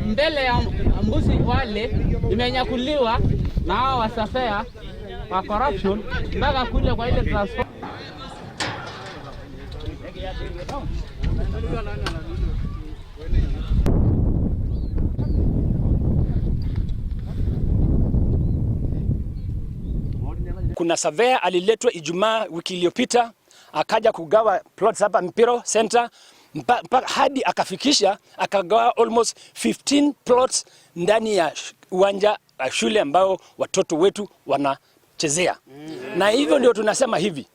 Mbele ya mbuzi wale imenyakuliwa na hao wasafea wa corruption mpaka kuja kwa ile transformer. Kuna surveyor aliletwa Ijumaa wiki iliyopita akaja kugawa plots hapa Mpiro Center mpaka hadi akafikisha akagawa almost 15 plots ndani ya uwanja wa shule ambao watoto wetu wanachezea. Na hivyo ndio tunasema hivi,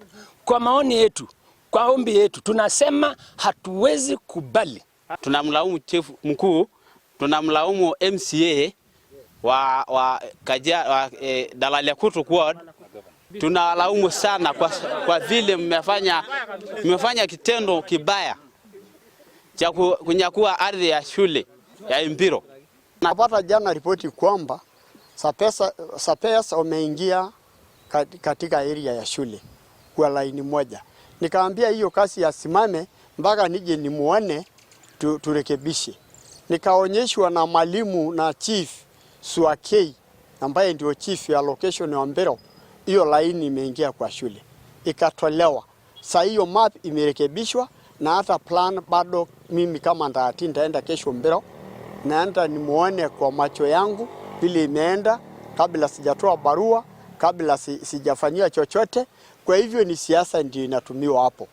kwa maoni yetu, kwa ombi yetu, tunasema hatuwezi kubali. Tunamlaumu chief mkuu, tunamlaumu MCA wa Kajia, wa Dalali Kutuk Ward. Tunawalaumu sana kwa vile mmefanya kitendo kibaya cha kunyakua ardhi ya shule ya Impiro. Napata jana ripoti kwamba Sapesa wameingia katika area ya shule kwa laini moja. Nikaambia hiyo kazi yasimame mpaka nije nimuone turekebishe. Nikaonyeshwa na mwalimu na chief Suakei ambaye ndio chief ya location ya Mbero, hiyo laini imeingia kwa shule ikatolewa. Sasa hiyo map imerekebishwa na hata plan bado. Mimi kama ndati nitaenda kesho Mbero, naenda nimuone kwa macho yangu vile imeenda, kabla sijatoa barua, kabla sijafanyia chochote. Kwa hivyo ni siasa ndio inatumiwa hapo.